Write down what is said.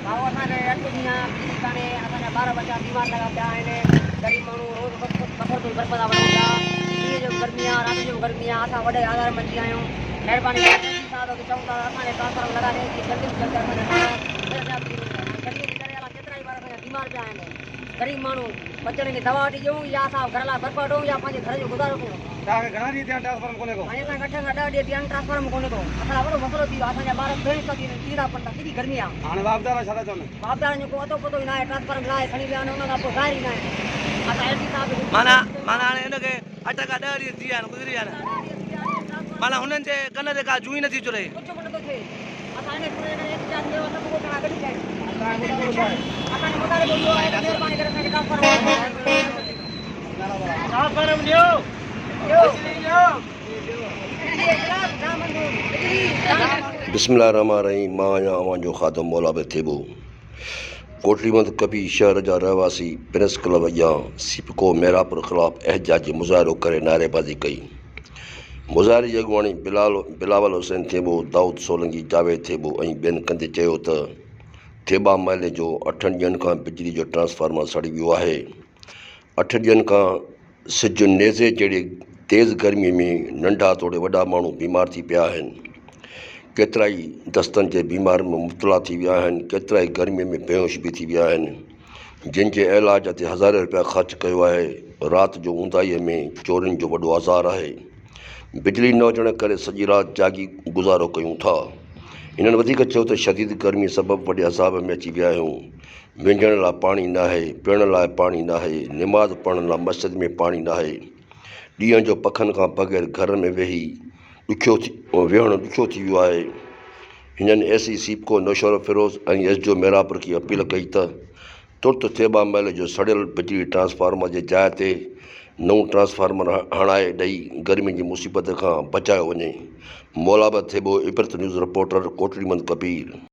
ڀائو اسان کي اٺ ڏينهن بجلي ڪانهي اسان جا ٻار ٻچا بيمار لڳا پيا آهن غريب ماڻهو روز پٿر تي برف ٿا وٺون پيا ڏينهن جو به گرمي آ رات جو به گرمي آ اسان وڏي آزار منجهي آهيون مهرباني ڪري ڊي سي صاحب کي چئون ٿا ته اسان کي ٽرانسفارم لڳائي ڏي جيئن جلد ۾ جلد اسان جا ٻار صحتياب ٿي وڃن گرمي جي ڪري الائي ڪيترا ئي ٻار اسان جا بيمار پيا آهن غريب ماڻهو ٻچڙن کي دوا وٺي ڏيون يا اسان گهر لاء برف وٺون يا پنهنجي گهر جو گذارو ڪيون. توهان کي گهڻا ڏينهن ٿيا آهن ٽرانسفارم ڪونهي ڪو؟ سائين اسان کي اٺ کان ڏهه ڏينهن ٿيا آهن ٽرانسفارم ڪونهي ڪو. اسان لاء وڏو مسئلو ٿي ويو آهي اسان جا ٻار بيهوش ٿا ٿي وڃن ڪيڙا پون ٿا ڪيڏي گرمي آهي. هاڻي واپڊا وارا ڇا ٿا چون؟ واپڊا وارن جو ڪو اتو پتو ئي ناهي ٽرانسفارم لاهي کڻي ويا آهن ان کان پوء ظاهر ئي ناهن. اسان ايس ڊي صاحب کي معنيٰ معنيٰ هاڻي ان کي اٺ کان ڏهه ڏينهن ٿي ويا آهن گذري ويا آهن معنيٰ هنن جي ڪن تي ڪا جون ئي نٿي چري. ڪجهه به نٿو ٿئي. اسان انهي پوري ڪري احتجاج ڪيو سڀ ڳوٺاڻا گڏ ٿيا آهيون اسان جو مطالبو اهو آهي ته مهرباني ڪري اسان کي ٽرانسفارم ڏيو بسم الله الرحمٰن الرحيم مان آهيان اوهان جو خادم مولا به ٿيٻو ڪوٽڙي مند ڪبي شهر جا رهواسي پريس ڪلب اڳيان سيپڪو ميراپور خلاف احتجاجي مظاهرو ڪري نعريبازي ڪئي مظاهري جي اڳواڻي بلال بلاول حسين ٿيٻو، دائود سولنگي، جاويد ٿيٻو ۽ ٻين ڪندي چيو ته ٿيٻا محلي جو اٺن ڏينهن کان بجلي جو ٽرانسفارمر سڙي ويو آهي، اٺ ڏينهن کان سج نيزي جهڙي تيز گرمي ۾ ننڍا توڙي وڏا ماڻهو بيمار ٿي پيا آهن، ڪيترائي دستن جي بيمارين ۾ مبتلا ٿي ويا آهن، ڪيترائي گرمي ۾ بيهوش به ٿي ويا آهن. جن جي علاج تي هزارين رپيا خرچ ڪيو آهي، رات جو اونداهيء ۾ چورين جو وڏو آزار آهي، بجلي نه هجڻ ڪري سڄي رات جاڳي گذارو ڪيون ٿا. هنن وڌيڪ چيو ته شديد گرمي سبب وڏي عذاب ۾ اچي ويا آهيون، وهنجڻ لاء پاڻي ناهي، پيئڻ لاء پاڻي ناهي، نماز پڙهڻ لاء مسجد ۾ پاڻي ناهي، ڏينهن جو پکن کان بغير گهر ۾ ويهي ڏکيو ٿي ويهڻ ڏکيو ٿي ويو آهي. هنن S E SEPCO Naushahro Feroze ۽ S D O Mehrabpur کي اپيل ڪئي ته ترت ٿيٻا محل جو سڙيل بجلي ٽرانسفارمر جي جاء تي نئون ٽرانسفارمر هڻائي ڏئي گرمي جي مصيبت کان بچايو وڃي. مولابه ٿيٻو، عبرت نيوز رپورٽر، ڪوٽڙي مند ڪبير.